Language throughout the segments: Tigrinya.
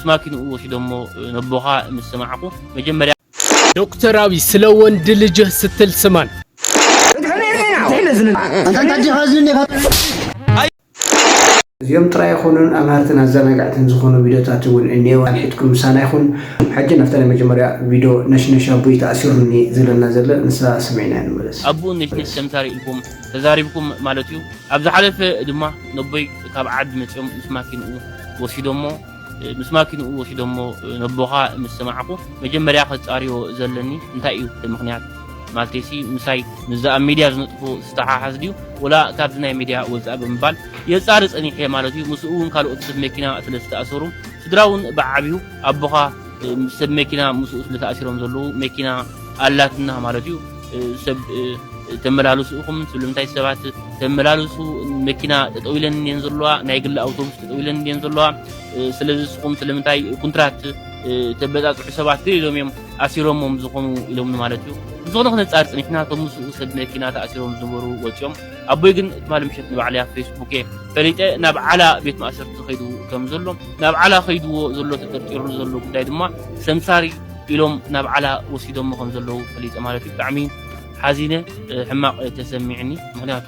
ምስ ማኪንኡ ወሲዶሞ ነቦኻ ምስ ሰማዕኹ መጀመርያ ዶክተር ኣቢ ስለ ወንድ ልጅህ ስትል ስማን። እዚኦም ጥራይ ኣይኮኑን፣ ኣምሃርትን ኣዘናጋዕትን ዝኾኑ ቪድዮታት እውን እኒኤው። ኣንሒትኩም ምሳና ይኹን። ሕጂ ናብታ ናይ መጀመርያ ቪድዮ ነሽነሽ ኣቦይ ተኣሲሩኒ ዝብለና ዘሎ ንሳ ስሚዕና ንመለስ። ኣቦኡ ነሽነሽ ሰምሳሪ ኢልኩም ተዛሪብኩም ማለት እዩ። ኣብ ዝሓለፈ ድማ ነቦይ ካብ ዓዲ መፂኦም ምስ ማኪንኡ ወሲዶሞ ምስ ማኪንኡ ወሲዶሞ ነቦኻ ምስ ሰማዕኹ መጀመርያ ከጻርዮ ዘለኒ እንታይ እዩ እቲ ምኽንያት? ማለተይሲ ምሳይ ምስዚ ኣብ ሚድያ ዝነጥፉ ዝተሓሓዝ ድዩ ወላ ካብዚ ናይ ሚድያ ወጻኢ ብምባል የጻሪ ጸኒሐ ማለት እዩ። ምስኡ እውን ካልኦት ሰብ መኪና ስለ ዝተኣሰሩ ስድራ እውን ብዓብዩ ኣቦኻ ሰብ መኪና ምስኡ ስለ ተኣሲሮም ዘለዉ መኪና ኣላትና ማለት እዩ። ሰብ ተመላልሱ ኢኹም ስለምንታይ ሰባት ተመላልሱ መኪና ጠጠው ኢለን እየን ዘለዋ ናይ ግሊ ኣውቶቡስ ጠጠው ኢለን እየን ዘለዋ ስለዚ ንስኹም ስለምንታይ ኩንትራት ተበፃፅሑ ሰባት ገሊሎም እዮም ኣሲሮሞም ዝኾኑ ኢሎምኒ ማለት እዩ። ዝኾነ ክነፃር ፅኒሕና እቶም ምስኡ ሰብ መኪና ተኣሲሮም ዝነበሩ ወፂኦም ኣቦይ ግን ትማሊ ምሸት ንባዕለይ ኣብ ፌስቡክ እየ ፈሊጠ ናብ ዓላ ቤት ማእሰርቲ ከይዱ ከም ዘሎ ናብ ዓላ ከይድዎ ዘሎ ተጠርጢሩ ዘሎ ጉዳይ ድማ ሰምሳሪ ኢሎም ናብ ዓላ ወሲዶሞ ከም ዘለዉ ፈሊጠ ማለት እዩ። ብጣዕሚ ሓዚነ ሕማቕ ተሰሚዕኒ ምክንያቱ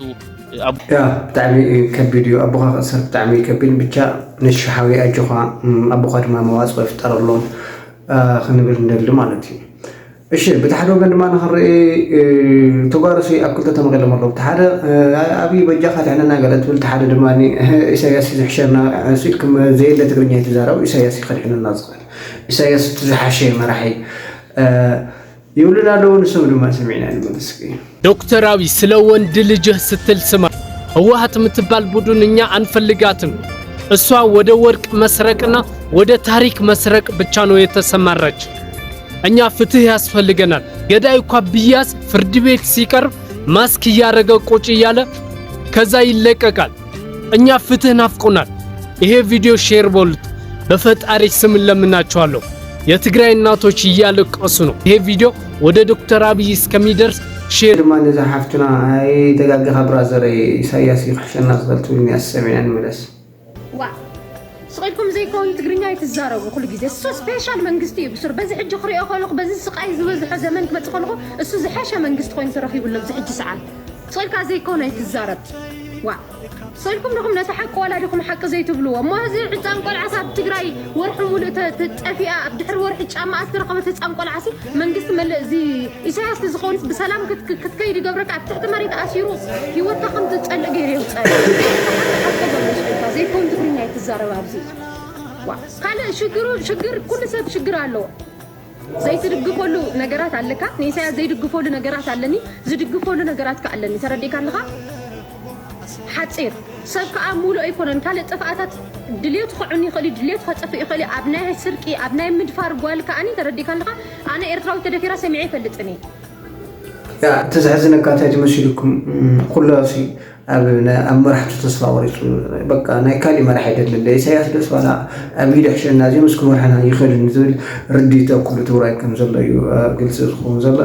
ያ ብጣዕሚ ከቢድ እዩ ኣቦኻ ክእሰር ብጣዕሚ ከቢድ ብቻ ነሽ ሓዊ ኣጆኻ ኣቦኻ ድማ መዋፅኦ ይፍጠረሎም ክንብል ንደሊ ማለት እዩ። እሺ ብቲ ሓደ ወገን ድማ ንኽርኢ ተጓሩሲ ኣብ ክልተ ተመቒሎም ኣለዉ። እቲ ሓደ ኣብይ በጃኻ ድሕነና ገለ ትብል፣ እቲ ሓደ ድማ ኢሳያስ ዝሕሸና ኢልኩም ዘየለ ትግርኛ ይትዛረቡ። ኢሳያስ እዩ ከድሕነና ዝኽእል። ኢሳያስ እቲ ዝሓሸ መራሒ ይብሉና ኣለዉ። ንሶም ድማ ሰሚዕና ንመለስ። ዶክተር አብይ ስለ ወንድ ልጅህ ስትል ስማ። ህወሓት የምትባል ቡድን እኛ አንፈልጋትም። እሷ ወደ ወርቅ መስረቅና ወደ ታሪክ መስረቅ ብቻ ነው የተሰማራች። እኛ ፍትህ ያስፈልገናል። ገዳይ እኳ ቢያዝ ፍርድ ቤት ሲቀርብ ማስክ እያረገ ቁጭ እያለ ከዛ ይለቀቃል። እኛ ፍትህ ናፍቆናል። ይሄ ቪዲዮ ሼር በሉት። በፈጣሪ ስም እለምናችኋለሁ። የትግራይ እናቶች እያለቀሱ ነው። ይሄ ቪዲዮ ወደ ዶክተር አብይ እስከሚደርስ ሼር ድማ ነዛ ሓፍትና ኣይተጋግኻ ብራዘረይ ኢሳያስ እዩ ክሕሸና ዝኽእል ትብል እኒኣ ሰሚዐ ንምለስ። ዋ ስቕ ኢልኩም ዘይከውን ትግርኛ ኣይትዛረቡ ኩሉ ግዜ። እሱ ስፔሻል መንግስቲ እዩ ብሱር። በዚ ሕጂ ክሪኦ ከለኹ በዚ ስቓይ ዝበዝሖ ዘመን ክመፅእ ከለኹ እሱ ዝሐሸ መንግስቲ ኮይኑ ተረኺቡ ኣሎ ኣብዚ ሕጂ ሰዓት። ስቕ ኢልካ ዘይከውን ኣይትዛረብ። ዋ ስቕ ኢልኩም ዲኹም ነቲ ሓቂ ዋላ ዲኹም ሓቂ ዘይትብልዎ? እሞ እዚ ህፃን ቆልዓስ ኣብ ትግራይ ወርሒ ሙሉእ ተ- ተ- ጠፊኣ ኣብ ድሕሪ ወርሒ ጫማኣ ዝተረኸበት ህፃን ቆልዓሲ መንግስቲ መለ እዚ ኢሳያስ ዝኸውን ብሰላም ክትከይድ ይገብረካ ኣብ ትሕቲ መሬት ኣሲሩ ሂወትካ ከም ትፀልእ ገይሩ የውፀእ ሓቂ ዘሎ ስቕ ኢልካ ዘይከውን ትግርኛ ኣይትዛረብ ኣብዚ ዋ ካልእ ሽግሩ ሽግር ኩሉ ሰብ ሽግር ኣለዎ ዘይትድግፈሉ ነገራት ኣለካ ንኢሳያስ ዘይድግፈሉ ነገራት ኣለኒ ዝድግፈሉ ነገራት ከ ኣለኒ ተረዲእካ ኣለኻ ሓፂር ሰብ ከዓ ሙሉእ ኣይኮነን ካልእ ጥፍኣታት ድልየቱ ከዕኑ ይኽእል እዩ ድልየቱ ከጥፍእ ይኽእል እዩ ኣብ ናይ ስርቂ ኣብ ናይ ምድፋር ጓል ከዓኒ ተረዲእካ ኣለኻ ኣነ ኤርትራዊት ተደፊራ ሰሚዐ ይፈልጥን እየ ያ እቲ ዘሕዝነካ እንታይ እዩ መሲልኩም ኩሉ ሲ ኣብ ኣብ መራሕቱ ተስፋ ቆሪፁ በቃ ናይ ካሊእ መራሒ ኣይደልን ኢሳያስ ዶስ ዋላ ኣብ ኢዱ ሕሸና እዚኦም እስኪ መርሐና ይኽእልን ዝብል ርዲት ኣብ ኩሉ ትግራይ ከም ዘሎ እዩ ግልፂ ዝኸውን ዘሎ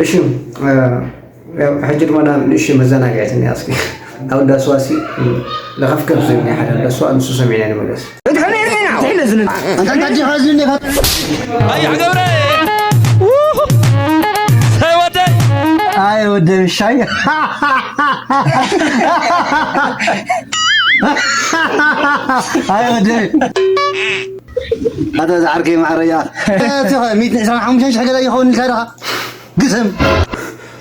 እሺ ሕጂ ድማ ናብ ንእሽተይ መዘናግዒት እኒኣ እስኪ ኣብ እንዳስዋ ሲ ለኸፍከፍ ዝብል ናይ ሓደ እንዳስዋ ንሱ ሰሚዕና ንመለስ ኣንታ እንታይ ዲኻ ዝብል ኢኻ ኣያሕ ገብረ ሳይ ወደይ ኣይ ወደ ብሻይ ኣይ ወደ ኣታ ዝዓርከይ ማዕረያ እቲ ሚእትን ዕስራን ሓሙሽተን ሽሕ ገዛ ይኸውን ኢልካ ዲኻ ግስም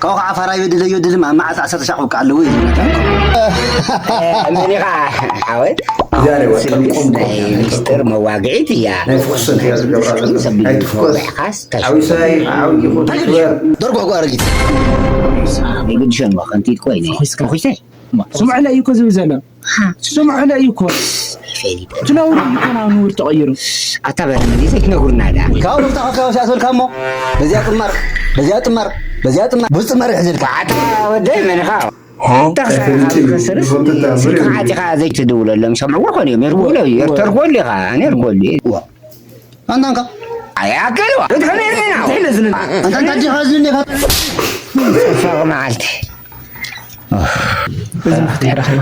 ካብኡ ከዓ ፋራ ይበድል ኣይበድልም ኣብ መዓልቲ ዓሰርተ ሻዕ ክወቅዕ ኣለዎ እዩ ዝብል መን ኢኻ ሓወይ ዛሬ ወጣ ስልምስ ቆም ናይ ሚስጥር መዋግዒት እያ ናይ ፍኩስ እንተ ዝገብራ ዘሎ ኣይትፍኮስ ሓዊሳይ ዓውጊ ኹን ትግበር ደርጓጓ ኣረጊት ኣይግድሸን ዋ ከንቲት ኮይነ ኹስተ ስምዕለ እዩ እኮ ዝብል ዘሎ ስምዕለ እዩ እኮ ትነውር እዩ እኮ ናብ ንውር ተቐይሩ ኣታ በረመዲ ዘይትነግሩና ዳ ካብ ሩፍታ ከፍታ ወሲኣ ትበልካ እሞ በዚኣ ጥማር በዚኣ ጥማር በዚኣ ጥማር ብዙ ጥማር ይሕዝልካ ኣታ ወደይ መንኻ ተኽሰዓቲኻ ዘይትድውለሎም ሰምዕዎ ኾን እዮም የርኩሎ ተርኮሉ ኢኻ ኣነ የርኮሉ ኣንታንካ ኣያከልዋ ኣንታ እንታይ ዲኻ ዝንካ ጽፋቕ መዓልቲ እዚ መፍትሒ ረኺባ